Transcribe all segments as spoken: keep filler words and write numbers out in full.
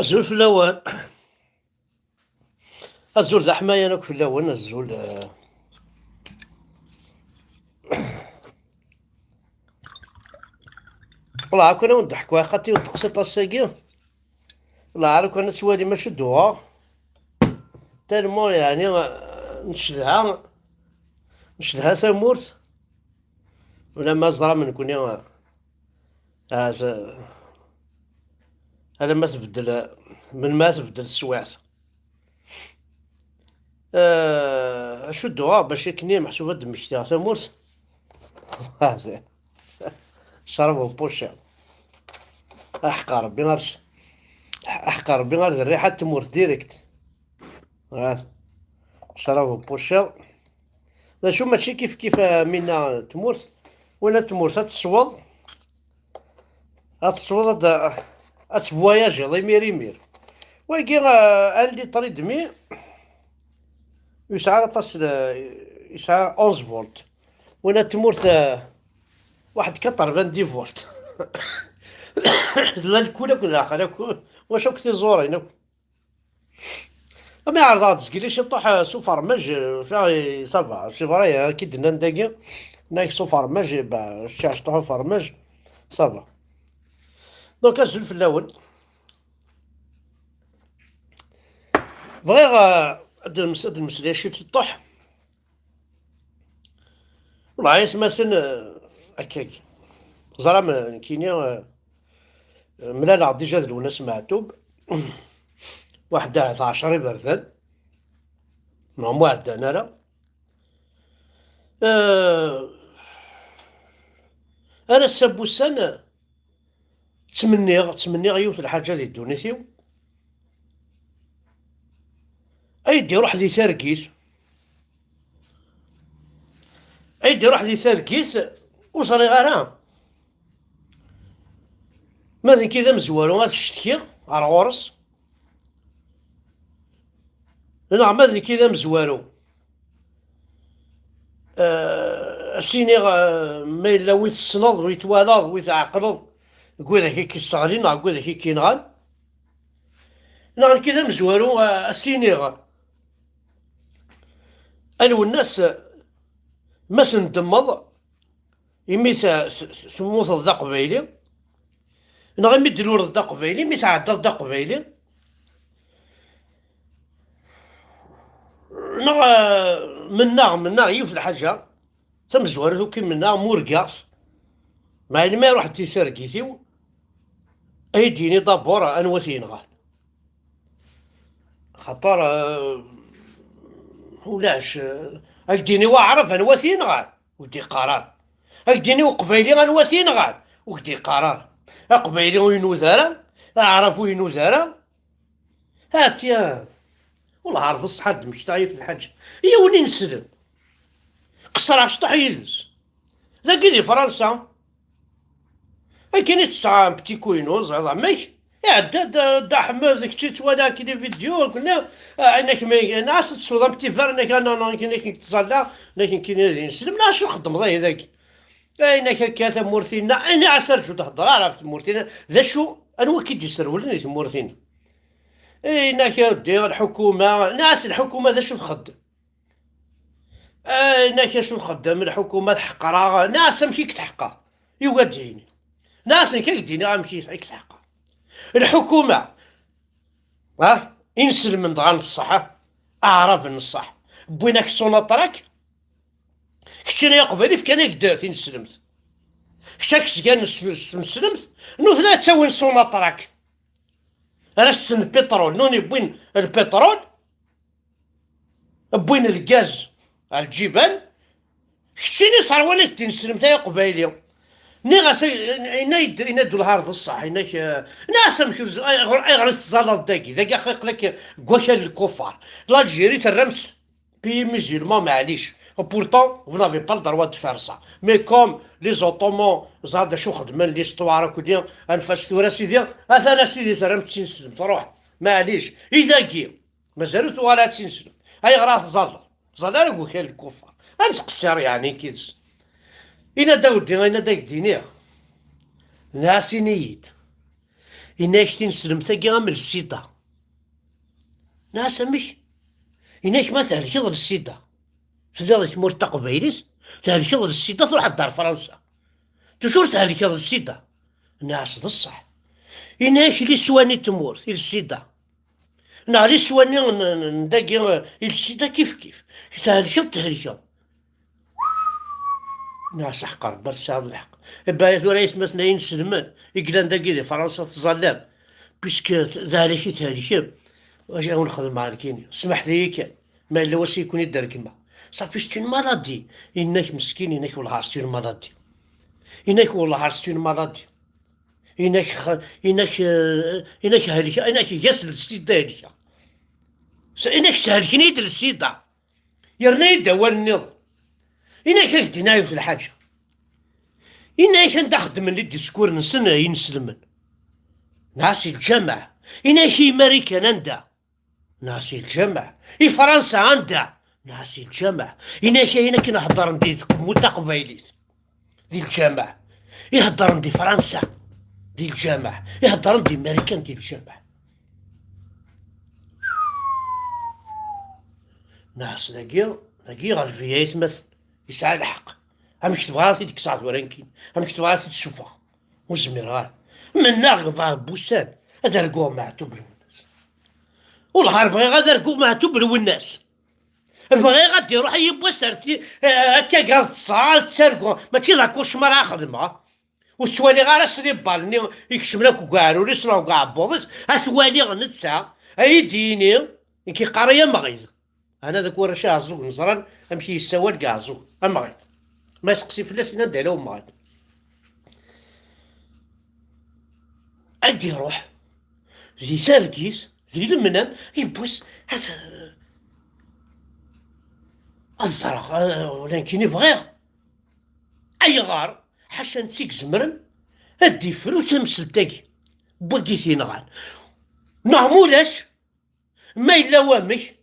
Azul fell-awen. Azul d aḥmayan akk fell-awen, azul, eh. Wala akk awen-d-ḥkuɣ xaṭi ur teqsiṭ ass-agi. Wala akk ad twalim acu d-uɣeɣ. Tellement, yeɛni, eh, ncedha, ncedha tamurt. Ulamma ẓram nekkni, eh, ahat, eh, alamma tbeddel, melmi ara tbeddel teswiɛt. Eh, acu d-uɣeɣ bac akken meḥsub ad d-mmektiɣ tamurt? Ccrab upuciḍ. Aḥeqqa Rebbi ar, aḥeqqa Rebbi ar d rriḥa n tmurt direct. Ah, ccrab upuciḍ. D acu, mačči kif kif, a Mina, tmurt. Wala tmurt ad tesweḍ, ad tesweḍ, ad, ad tvoyajiḍ imir imir. Wagi, ah, un litre et demi, yesɛa aṭas, eh, yesɛa onze volt. Wala tmurt, eh, waḥed quatre-vingt-dix volt. Tella lkul akk daxel, akk, wacu akk tiẓurin akk. Am iɛreḍ-aɣ-d zgili ciṭuḥ, eh, s ufermaj, eh, fiɣ, eh, ça va, c'est vrai, eh, ki d-nnan dagi, nnan-ak s ufermaj, eh, bah, ččiɣ ciṭuḥ ufermaj, ça va. Donc, azul fell-awen. Bɣiɣ, eh, ad nmes-, ad nmeslay ciṭuḥ. Wala, ay atmaten, eh, akkagi. Teẓram, eh, nekkini, eh, mlaleɣ déjà d Lwennas Meɛtub. Waḥed ahat ɛecra iberdan. Neɣ ma ɛeddan ara. Eh, ar ass-a n wussan, eh, ttmenniɣ, ttmenniɣ yiwet n lḥaǧa di ddunit-iw. Ay d-iruḥ di targit. Ay d-iruḥ di targit, ur ẓriɣ ara. Ma d nekk i d amezwaru ad ccetkiɣ ar ɣur-s? Neɣ ma d nekk i d amezwaru, eh, ad s-iniɣ, eh, ma yella wi tessneḍ, wi twalaḍ, wi tɛeqleḍ, deg widak i k-isseɣlin neɣ deg widak i k-inɣan? Neɣ nekk d amezwaru, eh, ad s-iniɣ, a Lwennas, ma tendemmeḍ imi t-, t-, temmuteḍ d aqbayli, neɣ imi d-tluleḍ d aqbayli, imi tɛeddaḍ d aqbayli, neɣ, eh, mennaɣ, mennaɣ yiwet lḥaǧa, tamezwarut akk i mennaɣ, murgaɣ-t, meɛna ma iruḥ di targit-iw, ad yi-d-yini d'abord anwa t-yenɣan. Xaṭer, eh, ulac, eh, ad k-d-yini waɛrab anwa t-yenɣan, ur k-d-yeqqar ara. Ad k-d-yini uqbayli anwa t-yenɣan, ur k-d-yeqqar ara. Aqbayli ur inuda ara, aɛrab ur inuda ara. Atya, wellah ar d ṣṣeḥ ad d-mmektaɣ yiwet lḥaǧa. Yiwen ineslem. Qeṣṣreɣ cṭuḥ yid-s. Dagi di Fransa. Akken i tesɛa un petit coup inu, ẓriɣ amek. Iɛedda-d, Dda Ḥmed, kečč i twala akken i vidéo, akken, ah, inak, mais, nɛas ad tesweḍ un petit verre, inak, ah, non, non, inak, inak, tẓalla, inak, nekkini ad ineslem, nɛas ur xeddmeḍ ahi dagi. Ay, inak, akka tamurt-inna, ay, nɛas arǧu d-hedder ara ɣef tmurt-inna, d acu, anwa k-id-iserwlen i tmurt-inna? Ay, inak, a Rebbi, lḥukuma, nɛas lḥukuma d acu txeddem? Ay, inak, acu txeddem lḥukuma, teḥqer-aɣ, nɛas amek i k-teḥqer? Yugi ad d-yini. Nɛas nekk ad k-d-iniɣ amek i k-teḥqer. Lḥukuma, ah, inselmen dɣa n ṣṣeḥ, ah, aɛraben n ṣṣeḥ, wwin-ak Sonatrach, keččini aqbayli fkan-ak-d tineslemt. Kečč ak sgan s, s tneslemt, nutni ad ttawin Sonatrach. Ar asten lpiṭrul, nuni wwin lpiṭrul, wwin lgaz ar lǧiban, keččini sserwan-ak-d tineslemt ay aqbayli. Nniɣ-as, ay-, yenna-d, yenna-d wellah ar d ṣṣeḥ, yenna-k, eh, nniɣ-as amek ur z-, ayɣer, ayɣer i tettẓallaḍ dagi? Dagi aql-ak deg wakal n lkufar. L'Algérie terram-tt pays musulman, maɛlic. Pourtant, vous n'avez pas le droit de faire ça. Mais comme les Ottomans, ẓer d acu xedmen, l'histoire akked-i, anef-as tura sidi, atan a sidi terram-tt d tineslemt, truḥ, maɛlic. I dagi, mazal ur tuɣal ad tineslemt. Ayɣer ara tẓalleḍ? Tẓall ara deg wakal n lkufar. Ad nettqeṣṣir yeɛni kid-s. Yenna-d a weddi, yenna-d ad k-d-iniɣ. Nɛas ini-yi-d. Yenna-ak tineslemt-agi am lsida. Nniɣ-as amek? Yenna-ak ma thelkeḍ lsida, telliḍ di tmurt taqbaylit, thelkeḍ lsida, truḥeḍ-d ar Fransa. Toujours thelkeḍ lsida. Nniɣ-as d ṣṣeḥ. Yenna-ak liswan i tmurt, i lsida. Neɣ liswan-nni n, n, n dagi, eh, i lsida kif kif. Thelkeḍ, thelkeḍ. Neɣ s ḥeqq Rebbi, tesɛiḍ lḥeqq. Ebba, tura aytmaten-a inselmen i yellan dagi di Fransa, tẓallam, puisque d ahlak i thelkem. Wacu ara wen-xedmeɣ nekkini? Smeḥt-iyi kan, ma yella wass i ken-id-regmeɣ. Safi, c'est une maladie. Yenna-k meskin, yenna-k wellah c'est une maladie. Yenna-k wellah c'est une maladie. Yenna-k x-, yenna-k, eh, yenna-k helkeɣ, yenna-k gas d sida helkeɣ. S-, yenna-k shelken-iyi-d lsida. Yerna-yi-d awal nniḍen. Yenna-k ad k-d-iniɣ yiwet lḥaǧa. Yenna-k anda xeddmen les discours-nsen yinselmen. Nniɣ-as i lǧameɛ. Yenna-k i Marikan anda? Nniɣ-as i lǧameɛ. I Fransa anda? Nniɣ-as i lǧameɛ. Yenna-k ayen akken heddren di tmurt taqbaylit di lǧameɛ. I heddren di Fransa di lǧameɛ. I heddren di Marikan di lǧameɛ. Nniɣ-as dagi, dagi ɣelbi ay atmaten. Yesɛa lḥeqq. Amek tebɣa ad t-id-kkseɣ tura nekkini? Amek tebɣa ad t-id-ssufɣeɣ? Ur zmireɣ ara. Mennaɣ ɣef wussan ad arguɣ Meɛtub Lwennas. Wellah ar bɣiɣ ad arguɣ Meɛtub Lwennas. Bɣiɣ ad d-iruḥ yiwwas ar ti-, eh, akka gar ṭṭseɣ, ad ttarguɣ. Mačči d akucmar ara xedmeɣ. Ur ttwaliɣ ara slibal-nni ikecmen akk deg uɛrur-is neɣ deg uɛebbuḍ-is. Ad t-waliɣ netta, ad yi-d-yini, nekk yeqqar-iyi amɣid. Ana d akk warrac iɛeẓẓugen ẓran amek yessawal deg iɛeẓẓugen. Amɣid. Ma yesteqsi fell-as, yenna-d ala umɣid. Ad d-iruḥ di targit, di lemnam, yiwwas ad, ad ẓreɣ, eh, ula nekkini bɣiɣ. Ayɣer? Ḥaca netta i izemren ad d-ifru tamselt-agi n wagi t-yenɣan. Neɣ ma ulac, ma yella wamek,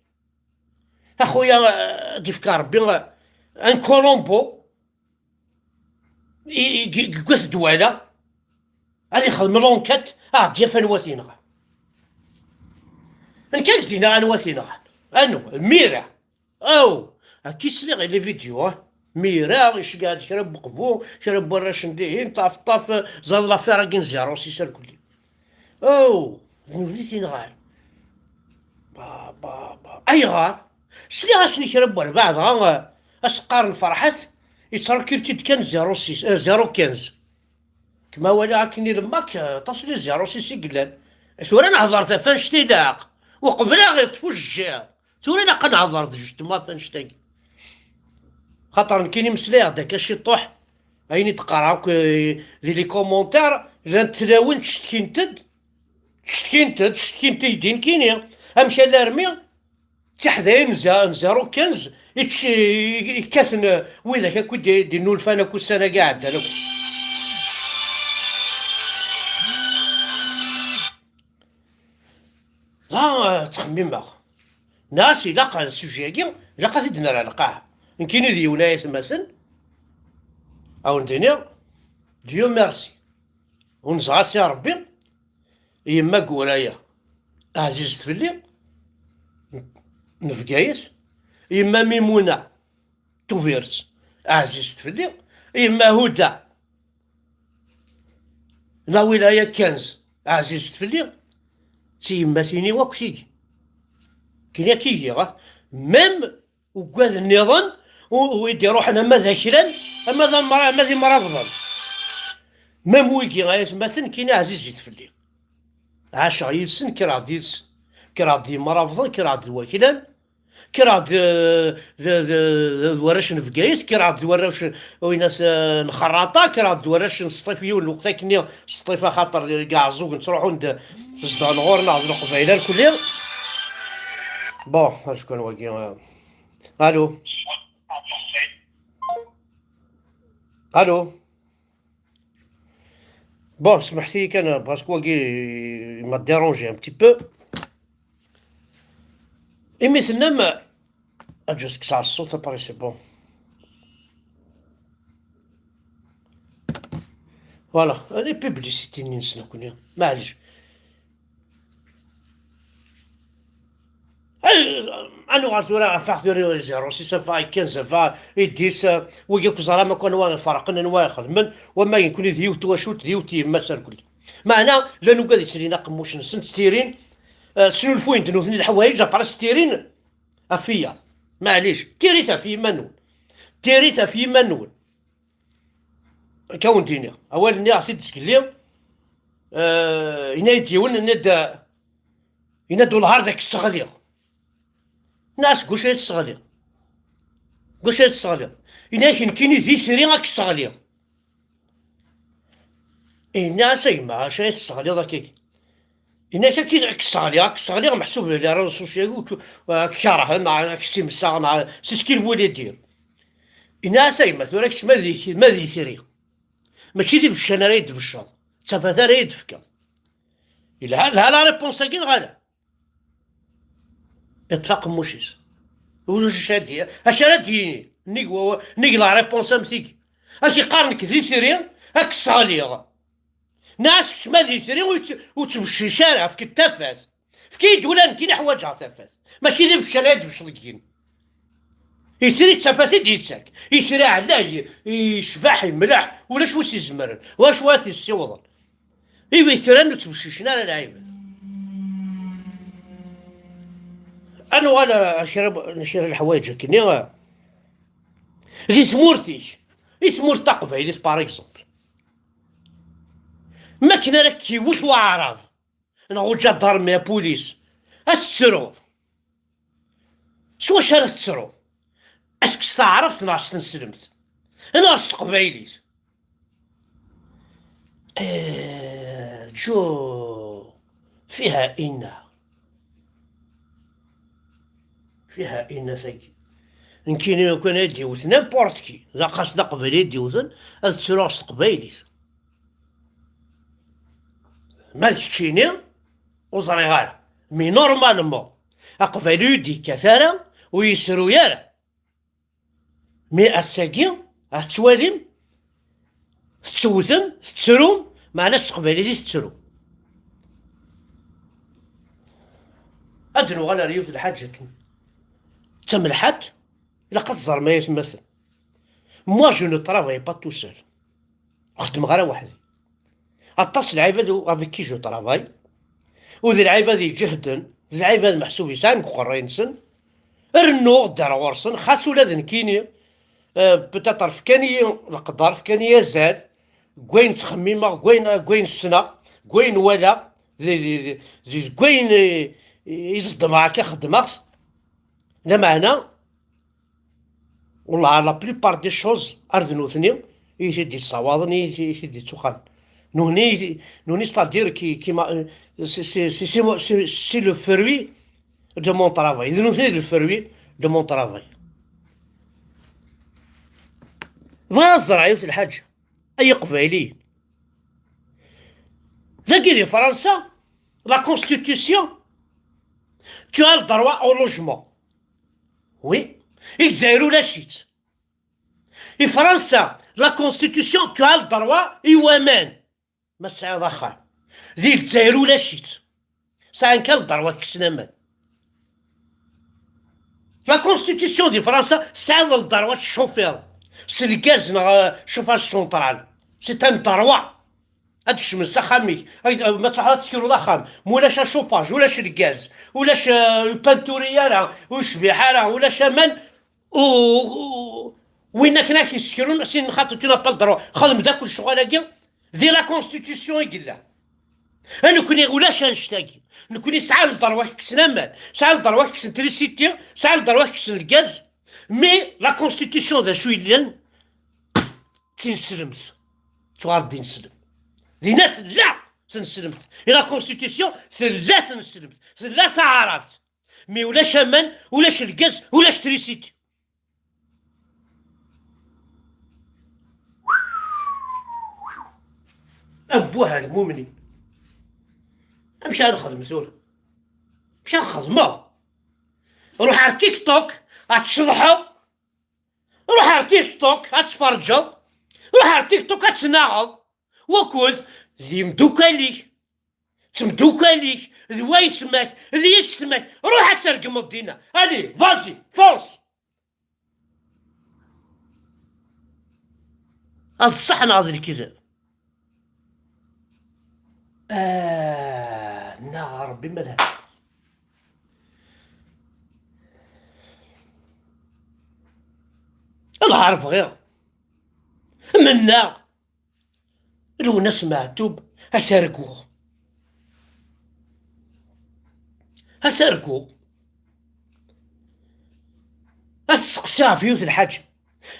a xuya, eh, ad d-ifk Rebbi, eh, un Colombo, i, i, i, deg wat ddwala, ad ixdem l'enquête, ad ɣ-d-yaf anwa t-yenɣan. Nekk ad k-d-iniɣ anwa t-yenɣan. Anu, mira. Aw, akka i sliɣ i les vidéos, ah. Mira iceggeɛ-d kra n weqbu, kra n warrac n dihin, ṭaf, ṭaf, ẓer l'affaire-agi n zéro six arkelli. Aw, d nutni i t-yenɣan. Ba, ba, ba. Ayɣer? Sliɣ-asen i kra n warbaɛ, dɣa, eh, as-qqaren Ferḥat, yettrakilti-d kan zéro six, eh, zéro quinze. Kma waliɣ akken i lemmak, eh, aṭas n les zéro six i yellan. Tura nehḍer ɣef annect-a ilaq, uqbel ad ɣ-iṭṭef ujjiṛ. Tura ilaq ad nehḍer d justement ɣef annect-agi. Xaṭer nekkini meslayeɣ-d akka ciṭuḥ, ayen i d-qqareɣ akk, eh, di les commentaires, llant tlawin ttcetkint-d, ttcetkint-d, ttcetkint-d i nekkini. Amek alarmi d tiḥdayin n za-, n zéro quinze i tc-, i, i kkaten, eh, widak akk i d-, d-innulfan akk ussan-agi iɛeddan akk. Dɣa, eh, ttxemmimeɣ. Nas, ilaq, eh, sujet-agi, ilaq ad t-id-nerr ar lqaɛa. Nekkini d yiwen ay atmaten, a wen-d-iniɣ, Dieu merci. Unzeɣ-as i Rebbi, yemma Guraya, ɛzizet fell-i, n Bgayet, yemma Mimuna, Tubiret, ɛzizet fell-i, yemma Huda, la wilaya quinze, ɛzizet fell-i, d tiyemmatin-iw akk tigi. Kin akka i giɣ, ah. Même uggad nniḍen, u, u i d-iruḥen ama d aklan, ama d amra-, ama d imrabḍen. Même wigi ay atmaten, kin ɛzizit fell-i. Ɛaceɣ yid-sen, kkreɣ-d yid-sen. Kkreɣ-d d imrabḍen, kkreɣ-d d waklan. Kkreɣ-d, eh, d, d, d, d warrac n Bgayet, kkreɣ-d d warrac n, winat, eh, n Xerraṭa, kkreɣ-d d warrac n Sṭif, yiwen lweqt akkenni Sṭif, axaṭer deg Iɛeẓẓugen ttruḥun-d, zedɣen ɣur-neɣ d Leqbayel arkelli. Bon, acku kan wagi, eh. Allô? Allô? Bon, smeḥt-iyi kan, parce que wagi, il m'a dérangé un petit peu. Imi tennam, aǧǧa ad kkseɣ ṣṣut, après c'est bon. Voilà, les publicités-nni-nsen akkenni. Maɛlic. Ad nuɣal tura ɣef affaire zéro six, affaire quinze, affaire dix, wigi akk ẓran akk anwa iferqen, anwa ixedmen, wama nekkni d yiwet twacult, d yiwet yemma s rrkel. Meɛna llan ugad yettlin aqemmuc-nsen s tirin, eh, snulfuyen-d nutni leḥwayeǧ, après s tirin, af wiyaḍ. Maɛlic, tirit ɣef yiman-nwen. Tirit ɣef yiman-nwen. Akka wen-d-iniɣ. Awal-nni ɣef t-id-zgelli, eh, yenna-yi-d yiwen, yenna-d, yenna-d welhar d ak-sseɣliɣ. Nniɣ-as, deg wacu ay tesseɣliḍ? Deg wacu ay tesseɣliḍ? Yenna-ak, nekkini d itri ad k-sseɣliɣ. Yenna-as, a gma, acu ay tesseɣliḍ akkagi? Yenna-ak, ad k-sseɣliɣ, ad k-sseɣliɣ, meḥsub les réseaux sociaux ad k-kerhen, neɣ ad k-ssimseɣ, neɣ c'est ce qu'il voulait dire. Yenna-as, a gma, tura kečč ma d ik-, ma d itri, mačči d ibeccan ara yi-d-tbecceḍ, d tafat ara yi-d-tefkeḍ. Yelha, telha la réponse-agi neɣ ala? Iṭṭef aqemmuc-is. Ulac acu ara d-, acu ara d-yini? Nnig wa-, nnig la réponse am tigi. Ad k-iqqar nekk d itri, ad k-sseɣliɣ. Nniɣ-as kečč ma d itri ur tt-, ur ttbeccic ara, efk-d tafat. Efk-iyi-d ula nekkini ḥwaǧeɣ tafat. Mačči d ibeccan ara d-tbecceḍ deg yigenni. Itri d tafat i d-yettak. Itri ɛlay, yecbeḥ, yemleḥ, ulac wi s-izemren, ulac wi ara t-yessiwḍen. Iwitran ur ttbeccicen ara lɛibad. Ad nuɣal ar kra, kra n leḥwayeǧ akkenni. Di tmurt-ik, di tmurt taqbaylit, par exemple, ma akken ara k-iwet waɛrab, neɣ uǧadarmi, apulis, ad tettruḍ. S wacu ara tettruḍ? Est-ce que s taɛrabt neɣ s tneslemt? Neɣ s teqbaylit? Eh, rǧu, fiha inna. Fiha inna tagi. Nekkini, lukan ad d-iwet n'importe qui, d aqas d aqbayli i d-iwten, ad ttruɣ s teqbaylit. Ma d keččini, ur ẓriɣ ara. Mais normalement, aqbayli ur d-yekkat ara, ur yesruy ara. Mais ass-agi, ad tettwalim, tettewtem, tettrum, meɛna s teqbaylit i tettrum. Ad d-nuɣal ar yiwet lḥaǧa akken. D tamelḥant, ilaq ad teẓrem ay atmaten. Moi, je ne travaille pas tout seul. Ur xeddmeɣ ara weḥd-i. Aṭas lɛibad avec qui je travaille, u d lɛibad iǧehden, d lɛibad meḥsub yesɛan deg uqerray-nsen, rennuɣ-d ar ɣur-sen, xas ula d nekkini, euh, peut-être fkan-iyi leqder, fkan-iyi azal, deg wayen ttxemmimeɣ, deg wayen, deg wayen ssneɣ, deg wayen walaɣ, di, di, di, di, deg wayen, eh, i ẓeddmeɣ akka xeddmeɣ-t. Lameɛna, Wallah, la plupart des choses, ar d nutni i t-id-yessawaḍen, i t-, i t-id-yettuxxan. Nutni, nutni, c'est-à-dire qui, qui m'a, euh, c'est, c'est, c'est, c'est moi, c'est, c'est le fruit de mon travail. D nutni d le fruit de mon travail. Bɣiɣ ad ẓreɣ yiwet lḥaǧa, ay Iqbayliyen. Dagi di Fransa, la constitution, tu as le droit au logement. Oui. I Lezzayer ulac-itt. I Fransa, la constitution, tu as le droit i waman. Ma tesɛiḍ axxam. Di Lezzayer ulac-itt. Sɛan kan le droit ad kksen aman. La constitution di Fransa, tesɛiḍ le droit ad tcuffiḍ s lgaz neɣ, euh, chauffage central. C'est un droit. Ad tkecmeḍ s axxam-ik, ad, ma truḥeḍ ad teskruḍ axxam, ma ulac acupaj, ulac lgaz, ulac, euh, ur pinturi ara, ur yecbiḥ ara, ulac aman, u, u, win akken ad k-yessekrun, sin xaṭi tu n'as pas le droit. Xdem d akk lecɣal-agi, di la constitution i yella. A nekkni ulac annect-agi. Nekkni sɛan le droit ad k-kksen aman, sɛan le droit ad k-kksen trisiti, sɛan le droit ad k-kksen lgaz, mais la constitution d acu yellan? D tineslemt. Tuɣal d ineslem. Dinna tella tneslemt. I la constitution tella tneslemt. Tella taɛrabt. Mi ulac aman, ulac lgaz, ulac trisiti. Abbuh a lmumnin. Amek ara nexdem tura? Amek ara xedmeɣ? Ruḥ ar TikTok, ad tceḍḥeḍ. Ruḥ ar TikTok ad tferǧeḍ. Ruḥ ar TikTok ad tnaɣeḍ. Wukud? D yimdukal-ik. D tmeddukal-ik, d wayetma-k, d yessetma-k, ruḥ ad tergmeḍ dinna. Allez, vas-y, fonce! Ad ṣṣeḥ neɣ d lekdeb? Ah, neɣ Ṛebbi ma d lɛar bɣiɣ. Mennaɣ. Lwennas Meɛtub, ad t-arguɣ. Ad t-arguɣ. Ad t-steqsiɣ ɣef yiwet n lḥaǧa.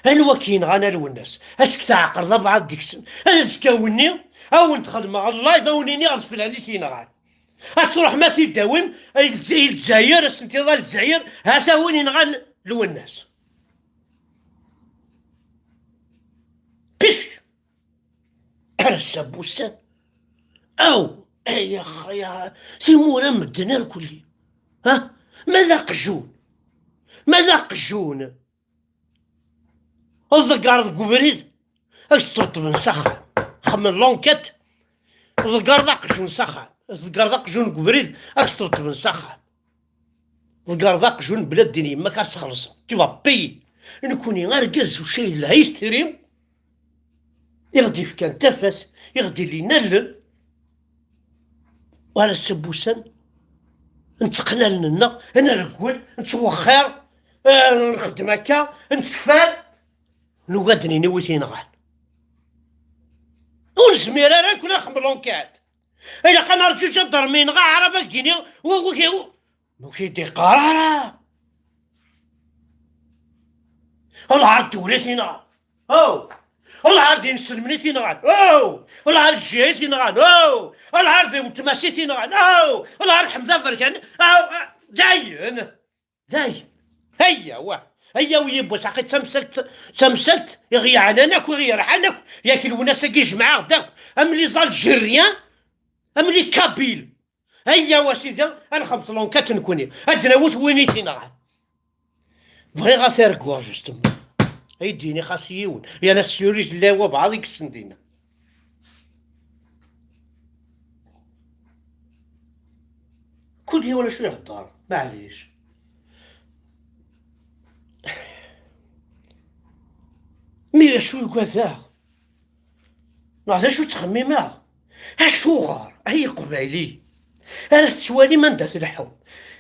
Anwa k-yenɣan a Lwennas? Ad k-tɛeqleḍ abɛaḍ deg-sen. Ad azekka-wenni, a wen-d-xedmeɣ live, a wen-iniɣ d flan i t-yenɣan. Ad truḥem ad t-id-tawim, i Lez-, i Lezzayer, ad sen-tiniḍ a Lezzayer, ha-t-a win yenɣan Lwennas. Pic! Ar ass-a n wussan. Aw, ay ax-, ay ax-, timura medden irkelli. Ha? Ma d aqjun. Ma d aqjun. Ḍegger deg ubrid, ad k-sṭerṭben s axxam. Xemmen l'enquête. Ḍegger d aqjun s axxam. Ḍegger d aqjun deg ubrid, ad k-sṭerṭben s axxam. Ḍegger d aqjun bla ddin yemma-k ad txellṣeḍ. Tu vas payer. Nekkuni argaz ucay yelha i tefri, i ɣ-d-ifkan tafat, i ɣ-d-ilin allen. War ass n wussan, netteqqen allen-nneɣ, nreggel, nettwexxir, eh, nxeddem akka, nettfal, nugi ad d-nini wi t-yenɣan. Ur nezmir ara ad nexdem l'enquête. Ilaq ad nerǧu ǧadarmi yenɣa aɛrab ad d-yini, wa, wa, wa, ur k-id-iqqar ara. Lɛar d ddewla i t-yenɣan. Aw! Lɛar d inselmen i t-yenɣan. Aw! Lɛar d jjiɛ i t-yenɣan. Aw! Lɛar d weltma-s i t-yenɣan. Aw! Lɛar d Ḥmed Aberkan. Aw! Dayen! Dayen! Ayya, wa! Ayya, wi yiwwas, axi d tamsalt, d tamsalt i ɣ-yeɛnan akk, i ɣ-yerḥan akk. Yak Lwennas-agi jemɛeɣ-d akk. Am les Algériens, am les Kabyles. Ayya, wa sidi, ad nxedmet l'enquête nekkni. Ad d-nawit win i t-yenɣan. Bɣiɣ ad t-arguɣ, justement. Ay d-yini xas yiwen. Yal ass yuli tella wabɛaḍ i yessen dinna. Kul yiwen acu ihedder, maɛlic. Mi acu ugadeɣ? Neɣ d acu ttxemmimeɣ? Acuɣer ay iqbayli ara tettwalim anda tleḥḥum?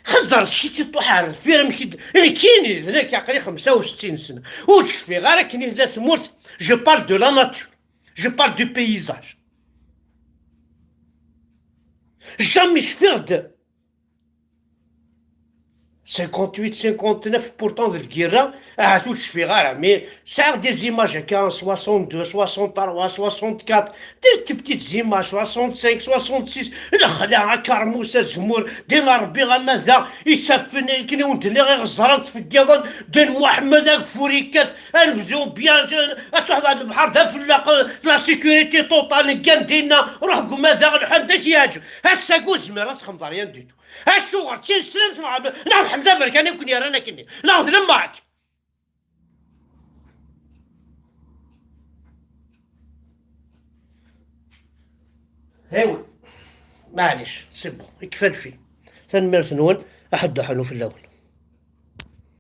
Xeẓẓret ciṭ i ṭuḥ ar deffir amek i d-, nekkini d nekk aql-i xemsa u settin sna. Ur d-cfiɣ ara akken i tella tmurt. Je parle de la nature. Je parle du paysage. Jamais cfiɣ-d cinquante-huit, cinquante-neuf, pourtant d lgirra, ahat ur d-cfiɣ ara, mais sɛiɣ des images akka, soixante-deux, soixante-trois, soixante-quatre, des petites images, soixante-cinq, soixante-six, lexla, akermus, azemmur, din Rebbi amada, isaffen, akken i wen-d-nniɣ, iɣeẓran ttfeggiḍen, din Muḥemmed ageffur yekkat, anebdu, bien, ad truḥeḍ ɣer lebḥer, d afellaq, la sécurité totale, neggan dinna, ruḥ deg umadaɣ, lḥand ad k-yeɛǧeb. Ass-agi ur zmireɣ ad txedmeḍ rien du tout. Acuɣer d tineslemt neɣ, neɣ d Ḥmed Aberkan i ken-yerran akkenni? Neɣ d lemmak? Awi, maɛlic, c'est bon, ikfa lfi. Tanemmirt-nwen, aḥuddu ḥunu fell-awen.